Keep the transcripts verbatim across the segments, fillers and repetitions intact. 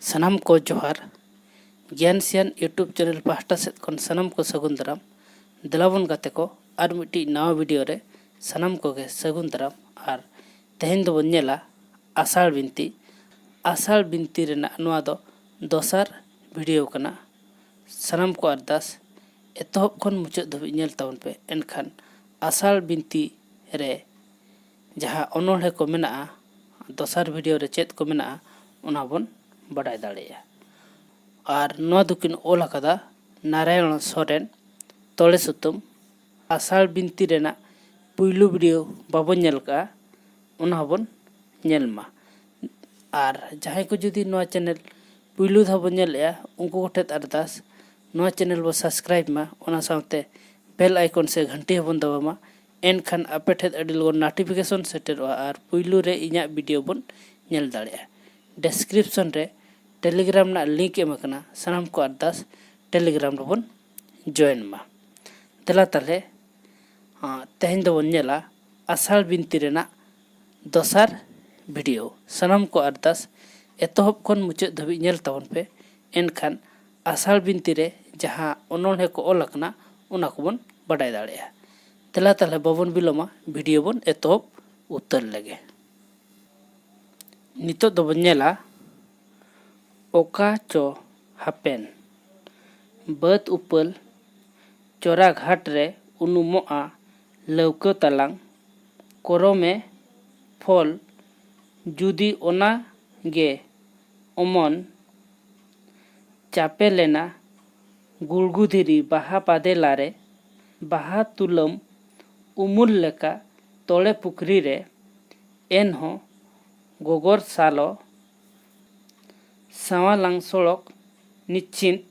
ᱥᱟᱱᱟᱢ ᱠᱚ ᱡᱚᱦᱟᱨ᱾ ᱜᱮᱭᱟᱱ ᱥᱤᱭᱟᱱ YouTube ᱪᱮᱱᱮᱞ ᱯᱟᱦᱴᱟ ᱥᱮᱫ ᱠᱷᱚᱱ ᱥᱟᱱᱟᱢ ᱠᱚ ᱥᱟᱹᱜᱩᱱ ᱫᱟᱨᱟᱢ᱾ ᱫᱮᱞᱟᱵᱚᱱ ᱜᱟᱛᱮ ᱠᱚ, ᱟᱨ ᱢᱤᱫᱴᱤᱡ ᱱᱟᱣᱟ ᱵᱷᱤᱰᱤᱭᱳ ᱨᱮ ᱥᱟᱱᱟᱢ ᱠᱚᱜᱮ ᱥᱟᱹᱜᱩᱱ ᱫᱟᱨᱟᱢ᱾ ᱟᱨ ᱛᱮᱦᱮᱧ ᱫᱚᱵᱚᱱ ᱧᱮᱞᱟ ᱟᱥᱟᱲ ᱵᱤᱱᱛᱤ᱾ ᱟᱥᱟᱲ ᱵᱤᱱᱛᱤ ᱨᱮᱱᱟᱜ ᱱᱚᱣᱟ ᱫᱚ ᱫᱚᱥᱟᱨ ᱵᱷᱤᱰᱤᱭᱳ ᱠᱟᱱᱟ᱾ ᱥᱟᱱᱟᱢ ᱠᱚ ᱟᱨᱫᱟᱥ, ᱮᱛᱚᱦᱚᱵ ᱠᱷᱚᱱ ᱢᱩᱪᱟᱹᱫ ᱫᱷᱟᱹᱵᱤᱡ ᱧᱮᱞ ᱛᱟᱵᱚᱱ ᱯᱮ᱾ ᱮᱱᱠᱷᱟᱱ ᱟᱥᱟᱲ ᱵᱤᱱᱛᱤ ᱨᱮ ᱡᱟᱦᱟᱸ ᱚᱱᱚᱬᱦᱮ ᱠᱚ ᱢᱮᱱᱟᱜᱼᱟ, ᱫᱚᱥᱟᱨ ᱵᱷᱤᱰᱤᱭᱳ ᱨᱮ ᱪᱮᱫ ᱠᱚ ᱢᱮᱱᱟᱜᱼᱟ, ᱚᱱᱟ ᱵᱚᱱ ᱵᱟᱰᱟᱭ ᱫᱟᱲᱮᱭᱟᱜᱼᱟ᱾ ᱟᱨ ᱱᱚᱣᱟ ᱫᱚᱠᱤᱱ ᱚᱞ ᱟᱠᱟᱫᱟ ᱱᱟᱨᱟᱭᱚᱬ ᱥᱚᱨᱮᱱ, ᱛᱚᱲᱮ ᱥᱩᱛᱟᱹᱢ᱾ ᱟᱥᱟᱲ ᱵᱤᱱᱛᱤ ᱨᱮᱱᱟᱜ ᱯᱩᱭᱞᱩ ᱵᱷᱤᱰᱤᱭᱳ ᱵᱟᱵᱚᱱ ᱧᱮᱞ ᱠᱟᱜᱼᱟ, ᱚᱱᱟ ᱦᱚᱸᱵᱚᱱ ᱧᱮᱞ ᱢᱟ᱾ ᱟᱨ ᱡᱟᱦᱟᱸᱭ ᱠᱚ ᱡᱩᱫᱤ ᱱᱚᱣᱟ ᱪᱮᱱᱮᱞ ᱯᱩᱭᱞᱩ ᱫᱷᱟᱣ ᱵᱚᱱ ᱧᱮᱞᱮᱜᱼᱟ, ᱩᱱᱠᱩ ᱠᱚᱴᱷᱮᱱ ᱟᱨᱫᱟᱥ, ᱱᱚᱣᱟ ᱪᱮᱱᱮᱞ ᱵᱚ ᱥᱟᱵᱥᱠᱨᱟᱭᱤᱵ ᱢᱟ, ᱚᱱᱟ ᱥᱟᱶᱛᱮ ᱵᱮᱞ ᱟᱭᱠᱚᱱ ᱥᱮ ᱜᱷᱟᱱᱴᱤ ᱦᱚᱸᱵᱚᱱ ᱫᱟᱵᱟᱣ ᱢᱟ᱾ ᱮᱱᱠᱷᱟᱱ ᱟᱯᱮ ᱴᱷᱮᱱ ᱟᱹᱰᱤ ᱞᱚᱜᱚᱱ ᱱᱳᱴᱤᱯᱷᱤᱠᱮᱥᱚᱱ ᱥᱮᱴᱮᱨᱚᱜᱼᱟ ᱟᱨ ᱯᱩᱭᱞᱩ ᱨᱮ ᱤᱧᱟᱹᱜ ᱵᱷᱤᱰᱤᱭᱳ ᱵᱚᱱ ᱧᱮᱞ ᱫᱟᱲᱮᱭᱟᱜᱼᱟ᱾ ᱰᱮᱥᱠᱨᱤᱯᱥᱚᱱ ᱨᱮ ᱴᱮᱞᱤᱜᱨᱟᱢ ᱨᱮᱱᱟᱜ ᱞᱤᱝᱠ ᱮᱢ ᱟᱠᱟᱱᱟ᱾ ᱥᱟᱱᱟᱢ ᱠᱚ ᱟᱨᱫᱟᱥ, ᱴᱮᱞᱤᱜᱨᱟᱢ ᱨᱮᱵᱚᱱ ᱡᱚᱭᱮᱱ ᱢᱟ᱾ ᱫᱮᱞᱟ ᱛᱟᱦᱞᱮ, ᱟᱸ, ᱛᱮᱦᱮᱧ ᱫᱚᱵᱚᱱ ᱧᱮᱞᱟ ᱟᱥᱟᱲ ᱵᱤᱱᱛᱤ ᱨᱮᱱᱟᱜ ᱫᱚᱥᱟᱨ ᱵᱷᱤᱰᱤᱭᱳ᱾ ᱥᱟᱱᱟᱢ ᱠᱚ ᱟᱨᱫᱟᱥ, ᱮᱛᱚᱦᱚᱵ ᱠᱷᱚᱱ ᱢᱩᱪᱟᱹᱫ ᱫᱷᱟᱹᱵᱤᱡ ᱧᱮᱞ ᱛᱟᱵᱚᱱ ᱯᱮ᱾ ᱮᱱᱠᱷᱟᱱ ᱟᱥᱟᱲ ᱵᱤᱱᱛᱤ ᱨᱮ ᱡᱟᱦᱟᱸ ᱚᱱᱚᱬᱦᱮ ᱠᱚ ᱚᱞ ᱟᱠᱟᱱᱟ, ᱚᱱᱟ ᱠᱚᱵᱚᱱ ᱵᱟᱰᱟᱭ ᱫᱟᱲᱮᱭᱟᱜᱼᱟ᱾ ᱫᱮᱞᱟ ᱛᱟᱦᱞᱮ ᱵᱟᱵᱚᱱ ᱵᱤᱞᱚᱢᱟ, ᱵᱷᱤᱰᱤᱭᱳ ᱵᱚᱱ ᱮᱛᱚᱦᱚᱵ ᱩᱛᱟᱹᱨ ᱞᱮᱜᱮ᱾ ᱱᱤᱛᱚᱜ ᱫᱚᱵᱚᱱ ᱧᱮᱞᱟ ᱚᱠᱟ ᱪᱚ ᱦᱟᱯᱮᱱ᱾ ᱵᱟᱹᱫᱽ ᱩᱯᱟᱹᱞ ᱪᱚᱨᱟ ᱜᱷᱟᱴ ᱨᱮ ᱩᱱᱩᱢᱚᱜᱼᱟ ᱞᱟᱹᱣᱠᱟᱹ ᱛᱟᱞᱟᱝ᱾ ᱠᱚᱨᱚᱢᱮ ᱯᱷᱚᱞ ᱡᱩᱫᱤ ᱚᱱᱟ ᱜᱮ ᱚᱢᱚᱱ᱾ ᱪᱟᱯᱮ ᱞᱮᱱᱟ ᱜᱩᱲᱜᱩ ᱫᱷᱤᱨᱤ ᱵᱟᱦᱟ ᱵᱟᱫᱮᱞᱟ ᱨᱮ᱾ ᱵᱟᱦᱟ ᱛᱩᱞᱟᱹᱢ ᱩᱢᱩᱞ ᱞᱮᱠᱟ ᱛᱚᱲᱮ ᱯᱩᱠᱷᱨᱤ ᱨᱮ᱾ ᱮᱱᱦᱚᱸ ᱜᱚᱜᱚᱨ ᱥᱟᱞᱚ ᱥᱟᱣᱟᱞᱟᱝ ᱥᱚᱲᱚᱠ ᱱᱤᱥᱪᱤᱱᱛ᱾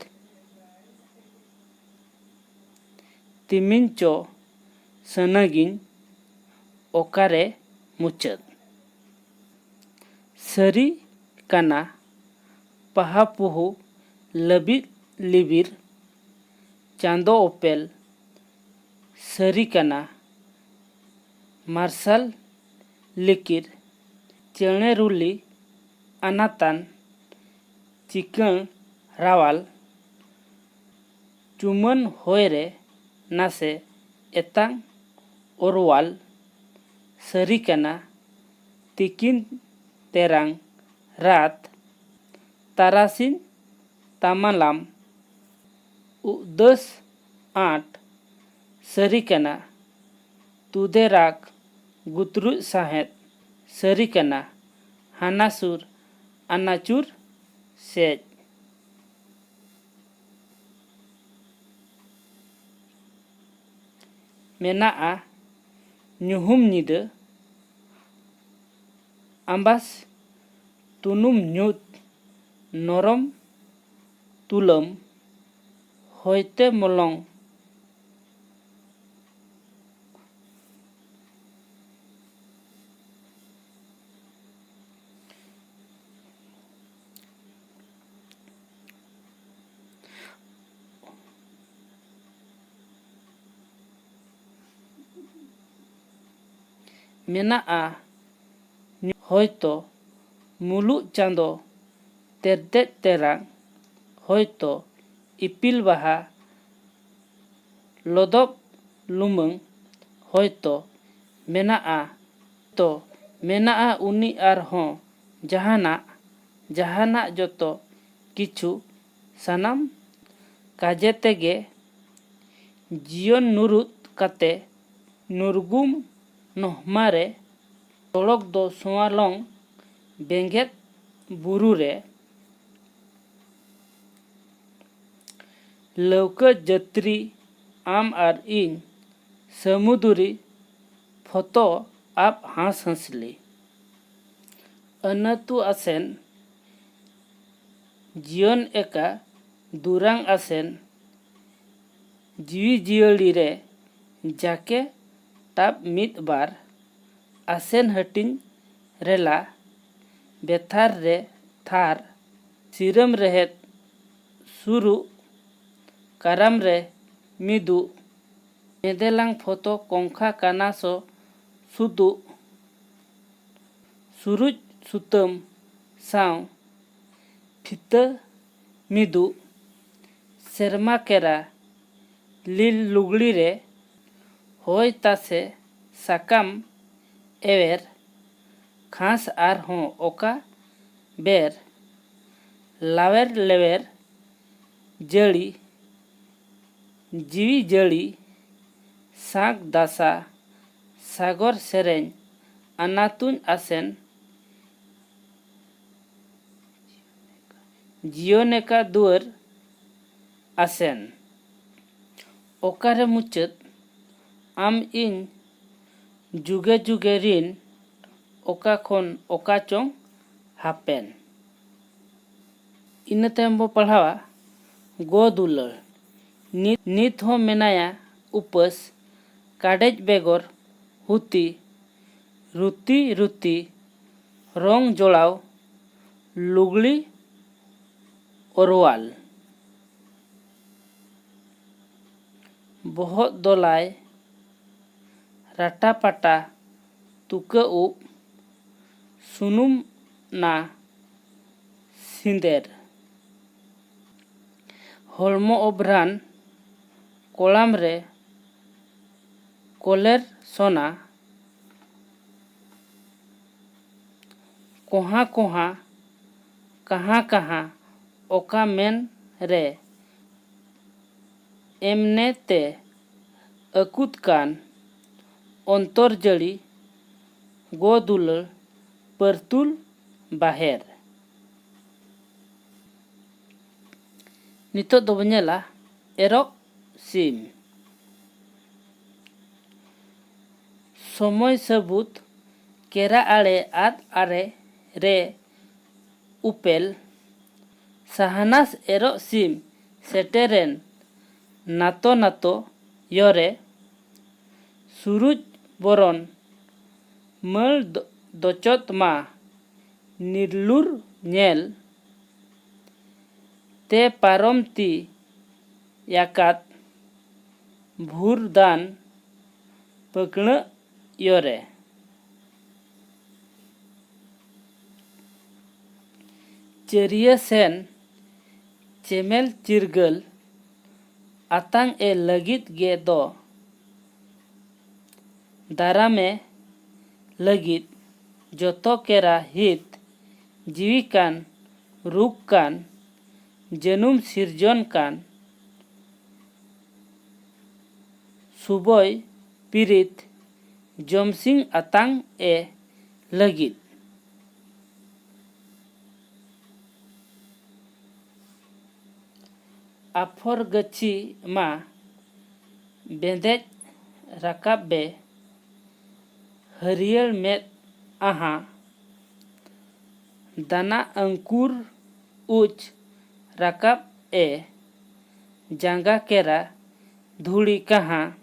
ᱛᱤᱢᱤᱧ ᱪᱚ ᱥᱟᱹᱱᱟᱹᱜᱤᱧ ᱚᱠᱟᱨᱮ ᱢᱩᱪᱟᱹᱫ᱾ ᱥᱟᱹᱨᱤ ᱠᱟᱱᱟ ᱯᱟᱦᱟ ᱯᱩᱦᱩ ᱞᱟᱹᱵᱤᱫ ᱞᱤᱵᱤᱨ ᱪᱟᱸᱫᱚ ᱚᱯᱮᱞ᱾ ᱥᱟᱹᱨᱤ ᱠᱟᱱᱟ ᱢᱟᱨᱥᱟᱞ ᱞᱤᱠᱤᱨ ᱪᱮᱬᱮ ᱨᱩᱞᱤ ᱟᱱᱟᱛᱟᱱ᱾ ᱪᱤᱠᱟᱹᱬ ᱨᱟᱣᱟᱞ, ᱪᱩᱢᱟᱹᱱ ᱦᱚᱭ ᱨᱮ ᱱᱟᱥᱮ ᱮᱛᱟᱝ ᱚᱨᱣᱟᱞ, ᱥᱟᱹᱨᱤ ᱠᱟᱱᱟ ᱛᱤᱠᱤᱱ ᱛᱮᱨᱟᱝ ᱨᱟᱛ, ᱛᱟᱨᱟᱥᱤᱧ ᱛᱟᱢᱟᱞᱟᱢ ᱩᱫᱟᱹᱥ ᱟᱸᱴ, ᱥᱟᱹᱨᱤ ᱠᱟᱱᱟ ᱛᱩᱫᱮ ᱨᱟᱜᱽ ᱜᱩᱛᱨᱩᱡ ᱥᱟᱦᱮᱫ, ᱥᱟᱹᱨᱤ ᱠᱟᱱᱟ ᱦᱟᱱᱟ ᱥᱩᱨ ᱟᱱᱟᱪᱩᱨ ᱥᱮᱡ᱾ ᱢᱮᱱᱟᱜᱼᱟ ᱧᱩᱦᱩᱢ ᱧᱤᱫᱟᱹ, ᱟᱢᱵᱟᱥ ᱛᱩᱱᱩᱢ ᱧᱩᱛ, ᱱᱚᱨᱚᱢ ᱛᱩᱞᱟᱹᱢ, ᱦᱚᱭᱛᱮ ᱢᱚᱞᱚᱝ᱾ ᱢᱮᱱᱟᱜᱼᱟ ᱦᱚᱭᱛᱚ ᱢᱩᱞᱩᱜ ᱪᱟᱸᱫᱚ ᱛᱮᱨᱫᱮᱡ ᱛᱮᱨᱟᱝ, ᱦᱚᱭᱛᱚ ᱤᱯᱤᱞ ᱵᱟᱦᱟ ᱞᱚᱫᱚᱵ ᱞᱩᱢᱟᱹᱝ, ᱦᱚᱭᱛᱚ ᱢᱮᱱᱟᱜᱼᱟ, ᱛᱚ ᱢᱮᱱᱟᱜᱼᱟ ᱩᱱᱤ ᱟᱨᱦᱚᱸ ᱡᱟᱦᱟᱱᱟᱜ, ᱡᱟᱦᱟᱱᱟᱜ ᱡᱚᱛᱚ ᱠᱤᱪᱷᱩ ᱥᱟᱱᱟᱢ ᱠᱟᱡᱮ ᱛᱮᱜᱮ ᱡᱤᱭᱚᱱ ᱱᱩᱨᱩᱫ ᱠᱟᱛᱮ ᱱᱩᱨᱜᱩᱢ ᱱᱚᱦᱢᱟ ᱨᱮ ᱥᱚᱲᱚᱠ ᱫᱚ ᱥᱳᱣᱟᱞᱚᱝ ᱵᱮᱸᱜᱮᱫ ᱵᱩᱨᱩ ᱨᱮ᱾ ᱞᱟᱹᱣᱠᱟᱹ ᱡᱟᱹᱛᱨᱤ ᱟᱢ ᱟᱨ ᱤᱧ ᱥᱟᱹᱢᱩᱫᱩᱨᱤ ᱯᱷᱚᱛᱚ ᱟᱵ ᱦᱟᱸᱥ ᱦᱟᱸᱥᱞᱤ᱾ ᱟᱹᱱᱟᱹᱛᱩ ᱟᱥᱮᱱ ᱡᱤᱭᱚᱱ ᱮᱠᱟ ᱫᱩᱨᱟᱝ ᱟᱥᱮᱱ ᱡᱤᱣᱤ ᱡᱤᱭᱟᱹᱲᱤ ᱨᱮ ᱡᱟᱠᱮ ᱛᱟᱵ ᱢᱤᱫ ᱵᱟᱨ ᱟᱥᱮᱱ ᱦᱟᱹᱴᱤᱧ ᱨᱮᱞᱟ ᱵᱮᱛᱷᱟᱨ ᱨᱮ ᱛᱷᱟᱨ ᱥᱤᱨᱟᱹᱢ ᱨᱮᱦᱮᱫ ᱥᱩᱨᱩᱜ ᱠᱟᱨᱟᱢ ᱨᱮ ᱢᱤᱫᱩᱜ ᱢᱮᱫᱮᱞᱟᱝ ᱯᱷᱚᱛᱚ ᱠᱚᱝᱠᱷᱟ ᱠᱟᱱᱟ ᱥᱚ ᱥᱩᱫᱩᱜ ᱥᱩᱨᱩᱡ ᱥᱩᱛᱟᱹᱢ ᱥᱟᱶ ᱯᱷᱤᱛᱟᱹ ᱢᱤᱫᱩᱜ, ᱥᱮᱨᱢᱟ ᱠᱮᱨᱟ, ᱞᱤᱞ ᱞᱩᱜᱽᱲᱤ ᱨᱮ, ᱦᱚᱭ ᱛᱟᱥᱮ ᱥᱟᱠᱟᱢ ᱮᱣᱮᱨ, ᱜᱷᱟᱥ ᱟᱨᱦᱚᱸ ᱚᱠᱟ ᱵᱮᱨ, ᱞᱟᱣᱮᱨ ᱞᱮᱣᱮᱨ ᱡᱟᱹᱲᱤ, ᱡᱤᱣᱤ ᱡᱟᱹᱲᱤ, ᱥᱟᱸᱠ ᱫᱟᱥᱟ, ᱥᱟᱜᱚᱨ ᱥᱮᱨᱮᱧ, ᱟᱱᱟᱛᱩᱧ ᱟᱥᱮᱱ, ᱡᱤᱭᱚᱱᱮᱠᱟ ᱫᱩᱣᱟᱹᱨ ᱟᱥᱮᱱ᱾ ᱚᱠᱟᱨᱮ ᱢᱩᱪᱟᱹᱫ ᱟᱢ ᱤᱧ ᱡᱩᱜᱮ ᱡᱩᱜᱮ ᱨᱤᱱ, ᱚᱠᱟ ᱠᱷᱚᱱ ᱚᱠᱟ ᱪᱚᱝ ᱦᱟᱯᱮᱱ᱾ ᱤᱱᱟᱹ ᱛᱟᱭᱚᱢ ᱵᱚ ᱯᱟᱲᱦᱟᱣᱟ ᱜᱚ ᱫᱩᱞᱟᱹᱲ᱾ ᱱᱤᱛ, ᱱᱤᱛ ᱦᱚᱸ ᱢᱮᱱᱟᱭᱟ ᱩᱯᱟᱹᱥ, ᱠᱟᱰᱮᱡ ᱵᱮᱜᱚᱨ ᱦᱩᱛᱤ, ᱨᱩᱛᱤ ᱨᱩᱛᱤ ᱨᱚᱝ ᱡᱚᱲᱟᱣ ᱞᱩᱜᱽᱲᱤ ᱚᱨᱣᱟᱞ᱾ ᱵᱚᱦᱚᱜ ᱫᱚᱞᱟᱭ ᱨᱟᱴᱟᱯᱟᱴᱟ ᱛᱩᱠᱟᱹ ᱩᱵ ᱥᱩᱱᱩᱢ ᱱᱟ ᱥᱤᱸᱫᱮᱨ᱾ ᱦᱚᱲᱢᱚ ᱚᱵᱷᱨᱟᱱ ᱠᱚᱲᱟᱢ ᱨᱮ ᱠᱚᱞᱮᱨ ᱥᱚᱱᱟ᱾ ᱠᱚᱦᱟᱸ ᱠᱚᱦᱟᱸ, ᱠᱟᱦᱟᱸ ᱠᱟᱦᱟᱸ, ᱚᱠᱟ ᱢᱮᱱ ᱨᱮ ᱮᱢᱱᱮ ᱛᱮ ᱟᱹᱠᱩᱛ ᱠᱟᱱ ᱚᱱᱛᱚᱨ ᱡᱟᱹᱲᱤ ᱜᱚ ᱫᱩᱞᱟᱹᱲ ᱯᱟᱹᱨᱛᱩᱞ ᱵᱟᱦᱮᱨ᱾ ᱱᱤᱛᱚᱜ ᱫᱚᱵᱚ ᱧᱮᱞᱟ ᱮᱨᱚᱜ ᱥᱤᱢ᱾ ᱥᱚᱢᱚᱭ ᱥᱟᱹᱵᱩᱛ ᱠᱮᱨᱟ ᱟᱲᱮ ᱟᱫ ᱟᱨᱮ ᱨᱮ ᱩᱯᱮᱞ᱾ ᱥᱟᱦᱟᱱᱟᱥ ᱮᱨᱚᱜ ᱥᱤᱢ ᱥᱮᱴᱮᱨᱮᱱ ᱱᱟᱛᱚ ᱱᱟᱛᱚ ᱭᱚᱨᱮ᱾ ᱥᱩᱨᱩᱡ ᱵᱚᱨᱚᱱ ᱢᱟᱹᱲ ᱫᱚ-, ᱫᱚᱪᱚᱛ ᱢᱟ ᱱᱤᱨᱞᱩᱨ ᱧᱮᱞ᱾ ᱛᱮ ᱯᱟᱨᱚᱢ ᱛᱤ ᱭᱟᱠᱟᱫ ᱵᱷᱩᱨ ᱫᱟᱱ ᱯᱟᱹᱠᱲᱟᱹᱜ ᱭᱚᱨᱮ᱾ ᱪᱟᱹᱨᱤᱭᱟᱹ ᱥᱮᱱ ᱪᱮᱢᱮᱞ ᱪᱤᱨᱜᱟᱹᱞ ᱟᱛᱟᱝ ᱮ ᱞᱟᱹᱜᱤᱫ ᱜᱮ ᱫᱚ᱾ ᱫᱟᱨᱟᱢᱮ ᱞᱟᱹᱜᱤᱫ ᱡᱚᱛᱚ ᱠᱮᱨᱟ ᱦᱤᱛ ᱡᱤᱣᱤ ᱠᱟᱱ, ᱨᱩᱠ ᱠᱟᱱ, ᱡᱟᱹᱱᱩᱢ ᱥᱤᱨᱡᱚᱱ ᱠᱟᱱ, ᱥᱩᱵᱚᱭ ᱯᱤᱨᱤᱛ ᱡᱚᱢᱥᱤᱝ ᱟᱛᱟᱝ ᱮ ᱞᱟᱹᱜᱤᱫ᱾ ᱟᱯᱷᱚᱨ ᱜᱟᱹᱪᱷᱤ ᱢᱟ ᱵᱮᱸᱫᱮᱡ ᱨᱟᱠᱟᱵ ᱵᱮ, ᱦᱟᱹᱨᱭᱟᱹᱲ ᱢᱮᱫ ᱟᱦᱟ ᱫᱟᱱᱟ ᱟᱝᱠᱩᱨ ᱩᱪ ᱨᱟᱠᱟᱵ ᱮ, ᱡᱟᱸᱜᱟ ᱠᱮᱨᱟ ᱫᱷᱩᱲᱤ ᱠᱟᱦᱟ,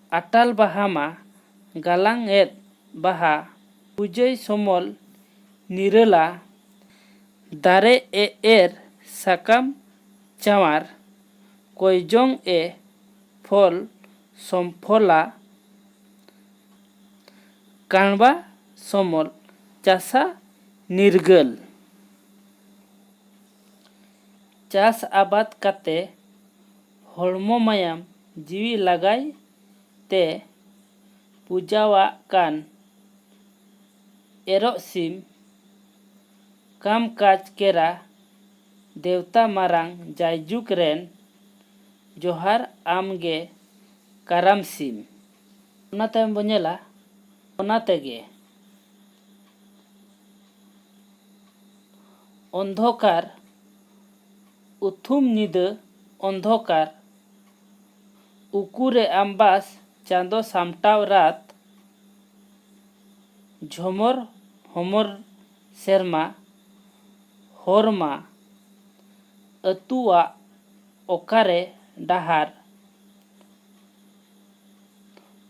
ᱟᱴᱟᱞ ᱵᱟᱦᱟ ᱢᱟ ᱜᱟᱞᱟᱝ ᱮᱫ ᱵᱟᱦᱟ, ᱯᱩᱡᱟᱹᱭ ᱥᱚᱢᱚᱞ ᱱᱤᱨᱟᱹᱞᱟ, ᱫᱟᱨᱮ ᱮ ᱮᱨ ᱥᱟᱠᱟᱢ ᱪᱟᱶᱟᱨ, ᱠᱚᱭᱡᱚᱝ ᱮ ᱯᱷᱚᱞ ᱥᱚᱢᱯᱷᱚᱞᱟ, ᱠᱟᱬᱵᱟ ᱥᱚᱢᱚᱞ ᱪᱟᱥᱟ ᱱᱤᱨᱜᱟᱹᱞ᱾ ᱪᱟᱥ ᱟᱵᱟᱫ ᱠᱟᱛᱮ ᱦᱚᱲᱢᱚ ᱢᱟᱭᱟᱢ ᱡᱤᱣᱤ ᱞᱟᱜᱟᱭ ᱛᱮ ᱯᱩᱡᱟᱣᱟᱜ ᱠᱟᱱ ᱮᱨᱚᱜ ᱥᱤᱢ, ᱠᱟᱢ ᱠᱟᱡᱽ ᱠᱮᱨᱟ ᱫᱮᱣᱛᱟ ᱢᱟᱨᱟᱝ ᱡᱟᱭᱡᱩᱜᱽ ᱨᱮᱱ ᱡᱚᱦᱟᱨ ᱟᱢ ᱜᱮ ᱠᱟᱨᱟᱢ ᱥᱤᱢ᱾ ᱚᱱᱟ ᱛᱟᱭᱚᱢ ᱵᱚᱱ ᱧᱮᱞᱟ, ᱚᱱᱟ ᱛᱮᱜᱮ ᱚᱱᱫᱷᱚᱠᱟᱨ, ᱩᱛᱷᱩᱢ ᱧᱤᱫᱟᱹ ᱚᱱᱫᱷᱚᱠᱟᱨ, ᱩᱠᱩᱨᱮ ᱟᱢᱵᱟᱥ ᱪᱟᱸᱫᱚ ᱥᱟᱢᱴᱟᱣ ᱨᱟᱛ, ᱡᱷᱚᱢᱚᱨ ᱦᱚᱢᱚᱨ ᱥᱮᱨᱢᱟ, ᱦᱚᱨᱢᱟ, ᱟᱹᱛᱩᱣᱟᱜ ᱚᱠᱟᱨᱮ ᱰᱟᱦᱟᱨ,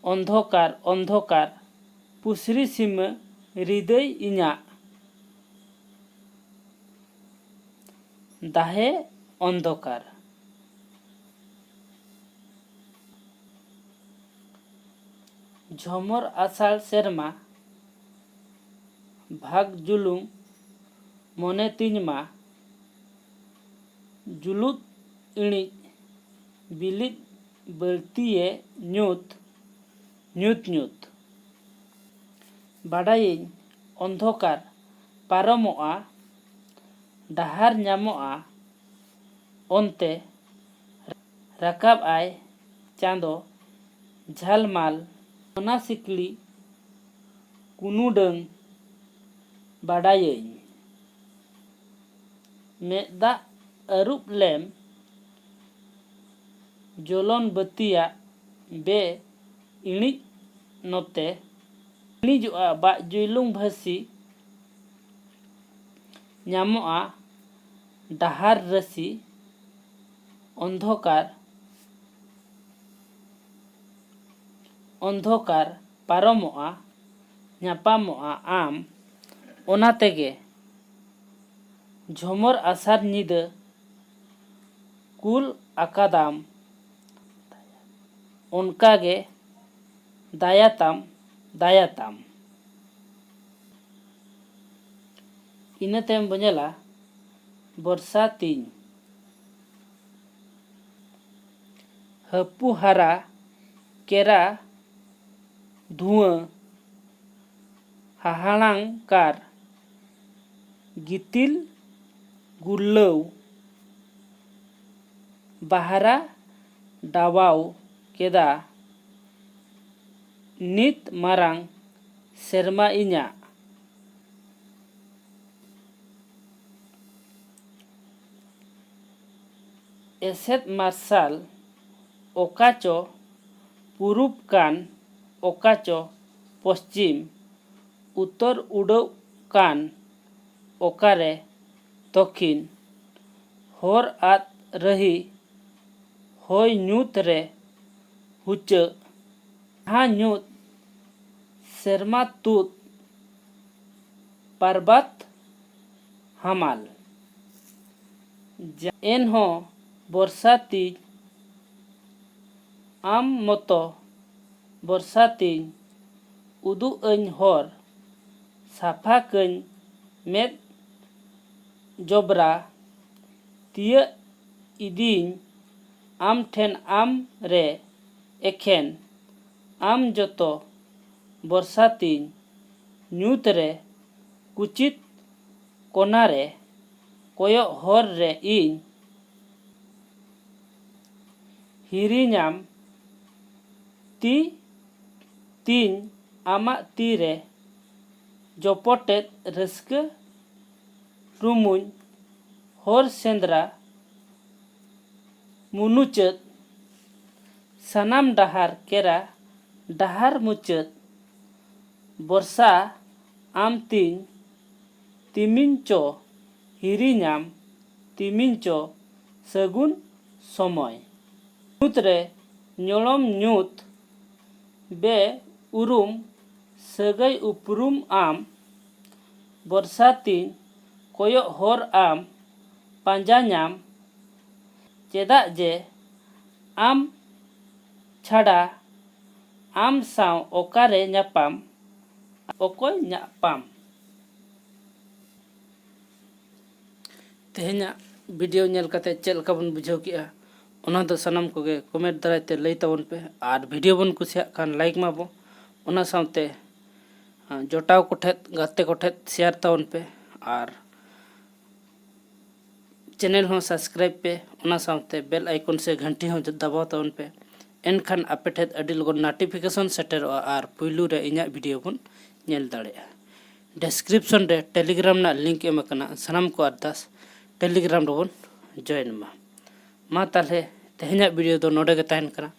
ᱚᱱᱫᱷᱚᱠᱟᱨ, ᱚᱱᱫᱷᱚᱠᱟᱨ, ᱯᱩᱥᱨᱤ ᱥᱤᱢᱟᱹ ᱨᱤᱫᱟᱹᱭ ᱤᱧᱟᱜ, ᱫᱟᱦᱮ ᱚᱱᱫᱷᱚᱠᱟᱨ᱾ ᱡᱷᱚᱢᱚᱨ ᱟᱥᱟᱲ ᱥᱮᱨᱢᱟ, ᱵᱷᱟᱜᱽ ᱡᱩᱞᱩᱝ, ᱢᱚᱱᱮ ᱛᱤᱧ ᱢᱟ ᱡᱩᱞᱩᱫ ᱤᱬᱤᱡ ᱵᱤᱞᱤᱫ ᱵᱟᱹᱲᱛᱤᱭᱮ ᱧᱩᱛ, ᱧᱩᱛ ᱧᱩᱛ᱾ ᱵᱟᱰᱟᱭᱟᱹᱧ ᱚᱱᱫᱷᱚᱠᱟᱨ ᱯᱟᱨᱚᱢᱚᱜᱼᱟ, ᱰᱟᱦᱟᱨ ᱧᱟᱢᱚᱜᱼᱟ, ᱚᱱᱛᱮ ᱨᱟᱠᱟᱵ ᱟᱭ ᱪᱟᱸᱫᱚ ᱡᱷᱟᱞᱢᱟᱞ᱾ ᱚᱱᱟ ᱥᱤᱠᱲᱤ ᱠᱩᱱᱩᱰᱟᱹᱝ ᱵᱟᱰᱟᱭᱟᱹᱧ᱾ ᱢᱮᱫ ᱫᱟᱜ ᱟᱹᱨᱩᱵ ᱞᱮᱢ ᱡᱚᱞᱚᱱ ᱵᱟᱹᱛᱤᱭᱟᱜ ᱵᱮ ᱤᱬᱤᱡ ᱱᱚᱛᱮ᱾ ᱤᱬᱤᱡᱚᱜᱼᱟ ᱵᱟᱜ ᱡᱩᱭᱞᱩᱝ ᱵᱷᱟᱹᱥᱤ, ᱧᱟᱢᱚᱜᱼᱟ ᱰᱟᱦᱟᱨ ᱨᱟᱹᱥᱤ᱾ ᱚᱱᱫᱷᱚᱠᱟᱨ, ᱚᱱᱫᱷᱚᱠᱟᱨ ᱯᱟᱨᱚᱢᱚᱜᱼᱟ, ᱧᱟᱯᱟᱢᱚᱜᱼᱟ ᱟᱢ᱾ ᱚᱱᱟ ᱛᱮᱜᱮ ᱡᱷᱚᱢᱚᱨ ᱟᱥᱟᱲ ᱧᱤᱫᱟᱹ ᱠᱩᱞ ᱟᱠᱟᱫᱟᱢ, ᱚᱱᱠᱟᱜᱮ ᱫᱟᱭᱟᱛᱟᱢ, ᱫᱟᱭᱟᱛᱟᱢ᱾ ᱤᱱᱟᱹ ᱛᱟᱭᱚᱢ ᱵᱚᱱ ᱧᱮᱞᱟ ᱵᱚᱨᱥᱟ ᱛᱤᱧ᱾ ᱦᱟᱹᱯᱩ ᱦᱟᱨᱟ ᱠᱮᱨᱟ ᱫᱷᱩᱣᱟᱹ ᱦᱟᱦᱟᱲᱟᱝᱠᱟᱨ ᱜᱤᱛᱤᱞ ᱜᱩᱨᱞᱟᱹᱣ ᱵᱟᱦᱨᱟ ᱰᱟᱵᱟᱣ ᱠᱮᱫᱟ ᱱᱤᱛ ᱢᱟᱨᱟᱝ ᱥᱮᱨᱢᱟ ᱤᱧᱟᱜ᱾ ᱮᱥᱮᱫ ᱢᱟᱨᱥᱟᱞ ᱚᱠᱟ ᱪᱚ ᱯᱩᱨᱩᱵ ᱠᱟᱱ ᱚᱠᱟ ᱪᱚ ᱯᱚᱥᱪᱤᱢ, ᱩᱛᱟᱹᱨ ᱩᱰᱟᱹᱣ ᱠᱟᱱ ᱚᱠᱟᱨᱮ ᱫᱚᱠᱷᱤᱱ, ᱦᱚᱨ ᱟᱫ ᱨᱟᱹᱦᱤ ᱦᱚᱭ ᱧᱩᱛ ᱨᱮ ᱦᱩᱪᱟᱹᱜ, ᱡᱟᱦᱟᱸ ᱧᱩᱛ ᱥᱮᱨᱢᱟ ᱛᱩᱫ ᱯᱟᱨᱵᱟᱛ ᱦᱟᱢᱟᱞ᱾ ᱡᱟ-, ᱮᱱᱦᱚᱸ ᱵᱚᱨᱥᱟ ᱛᱤᱧ ᱟᱢ ᱢᱚᱛᱚ ᱵᱚᱨᱥᱟ ᱛᱤᱧ ᱩᱫᱩᱜ ᱟᱹᱧ ᱦᱚᱨ, ᱥᱟᱯᱷᱟ ᱠᱟᱹᱧ ᱢᱮᱫ ᱡᱚᱵᱽᱨᱟ ᱛᱤᱭᱟᱹᱜ ᱤᱫᱤᱧ ᱟᱢ ᱴᱷᱮᱱ ᱟᱢ ᱨᱮ ᱮᱠᱷᱮᱱ ᱟᱢ ᱡᱚᱛᱚ ᱵᱚᱨᱥᱟ ᱛᱤᱧ ᱧᱩᱛ ᱨᱮ ᱠᱩᱪᱤᱛ ᱠᱚᱱᱟ ᱨᱮ ᱠᱚᱭᱚᱜ ᱦᱚᱨ ᱨᱮ ᱤᱧ ᱦᱤᱨᱤᱧᱟᱢ ᱛᱤ ᱛᱤᱧ ᱟᱢᱟᱜ ᱛᱤ ᱨᱮ ᱡᱚᱯᱚᱴᱮᱫ ᱨᱟᱹᱥᱠᱟᱹ ᱨᱩᱢᱩᱧ ᱦᱚᱨ ᱥᱮᱸᱫᱽᱨᱟ ᱢᱩᱱᱩᱪᱟᱹᱫ ᱥᱟᱱᱟᱢ ᱰᱟᱦᱟᱨ ᱠᱮᱨᱟ ᱰᱟᱦᱟᱨ ᱢᱩᱪᱟᱹᱫ ᱵᱚᱨᱥᱟ ᱟᱢ ᱛᱤᱧ ᱛᱤᱢᱤᱧ ᱪᱚ ᱦᱤᱨᱤᱧᱟᱢ ᱛᱤᱢᱤᱧ ᱪᱚ ᱥᱟᱹᱜᱩᱱ ᱥᱚᱢᱚᱭ᱾ ᱧᱩᱛ ᱨᱮ ᱧᱚᱲᱚᱢ ᱧᱩᱛ ᱵᱮ ᱩᱨᱩᱢ ᱥᱟᱹᱜᱟᱹᱭ ᱩᱯᱨᱩᱢ ᱟᱢ ᱵᱚᱨᱥᱟ ᱛᱤᱧ ᱠᱚᱭᱚᱜ ᱦᱚᱨ ᱟᱢ ᱯᱟᱸᱡᱟ ᱧᱟᱢ ᱪᱮᱫᱟᱜ ᱡᱮ ᱟᱢ ᱪᱷᱟᱰᱟ ᱟᱢ ᱥᱟᱶ ᱚᱠᱟᱨᱮ ᱧᱟᱯᱟᱢ ᱚᱠᱚᱭ ᱧᱟᱯᱟᱢ᱾ ᱛᱮᱦᱮᱧᱟᱜ ᱵᱷᱤᱰᱤᱭᱳ ᱧᱮᱞ ᱠᱟᱛᱮ ᱪᱮᱫ ᱞᱮᱠᱟ ᱵᱚᱱ ᱵᱩᱡᱷᱟᱹᱣ ᱠᱮᱜᱼᱟ, ᱚᱱᱟ ᱫᱚ ᱥᱟᱱᱟᱢ ᱠᱚᱜᱮ ᱠᱚᱢᱮᱱᱴ ᱫᱟᱨᱟᱭ ᱛᱮ ᱞᱟᱹᱭ ᱛᱟᱵᱚᱱ ᱯᱮ᱾ ᱟᱨ ᱵᱷᱤᱰᱤᱭᱳ ᱵᱚᱱ ᱠᱩᱥᱤᱭᱟᱜ ᱠᱷᱟᱱ ᱞᱟᱭᱤᱠ ᱢᱟᱵᱚ, ᱚᱱᱟ ᱥᱟᱶᱛᱮ ᱟᱸ, ᱡᱚᱴᱟᱣ ᱠᱚᱴᱷᱮᱱ, ᱜᱟᱛᱮ ᱠᱚᱴᱷᱮᱱ ᱥᱮᱭᱟᱨ ᱛᱟᱵᱚᱱ ᱯᱮ᱾ ᱟᱨ ᱪᱮᱱᱮᱞ ᱦᱚᱸ ᱥᱟᱵᱥᱠᱨᱟᱭᱤᱵ ᱯᱮ, ᱚᱱᱟ ᱥᱟᱶᱛᱮ ᱵᱮᱞ ᱟᱭᱠᱚᱱ ᱥᱮ ᱜᱷᱟᱱᱴᱤ ᱦᱚᱸ ᱫᱟᱵᱟᱣ ᱛᱟᱵᱚᱱ ᱯᱮ᱾ ᱮᱱᱠᱷᱟᱱ ᱟᱯᱮ ᱴᱷᱮᱱ ᱟᱹᱰᱤ ᱞᱚᱜᱚᱱ ᱱᱳᱴᱤᱯᱷᱤᱠᱮᱥᱚᱱ ᱥᱮᱴᱮᱨᱚᱜᱼᱟ ᱟᱨ ᱯᱩᱭᱞᱩ ᱨᱮ ᱤᱧᱟᱹᱜ ᱵᱷᱤᱰᱤᱭᱳ ᱵᱚᱱ ᱧᱮᱞ ᱫᱟᱲᱮᱭᱟᱜᱼᱟ᱾ ᱰᱮᱥᱠᱨᱤᱯᱥᱚᱱ ᱨᱮ ᱴᱮᱞᱤᱜᱨᱟᱢ ᱨᱮᱱᱟᱜ ᱞᱤᱝᱠ ᱮᱢ ᱟᱠᱟᱱᱟ, ᱥᱟᱱᱟᱢ ᱠᱚ ᱟᱨᱫᱟᱥ ᱴᱮᱞᱤᱜᱨᱟᱢ ᱨᱮᱵᱚᱱ ᱡᱚᱭᱮᱱ ᱢᱟ᱾ ᱢᱟ ᱛᱟᱦᱞᱮ ᱛᱮᱦᱮᱧᱟᱜ ᱵᱷᱤᱰᱤᱭᱳ ᱫᱚ ᱱᱚᱰᱮ ᱜᱮ ᱛᱟᱦᱮᱱ ᱠᱟᱱᱟ᱾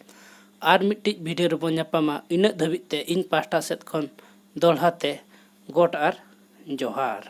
ᱟᱨ ᱢᱤᱫᱴᱤᱡ ᱵᱷᱤᱰᱤᱭᱳ ᱨᱮᱵᱚᱱ ᱧᱟᱯᱟᱢᱟ᱾ ᱤᱱᱟᱹᱜ ᱫᱷᱟᱹᱵᱤᱡ ᱛᱮ ᱤᱧ ᱯᱟᱦᱴᱟ ᱥᱮᱫ ᱠᱷᱚᱱ ᱫᱚᱦᱲᱟ ᱛᱮ ᱜᱚᱰ ᱟᱨ ᱡᱚᱦᱟᱨ᱾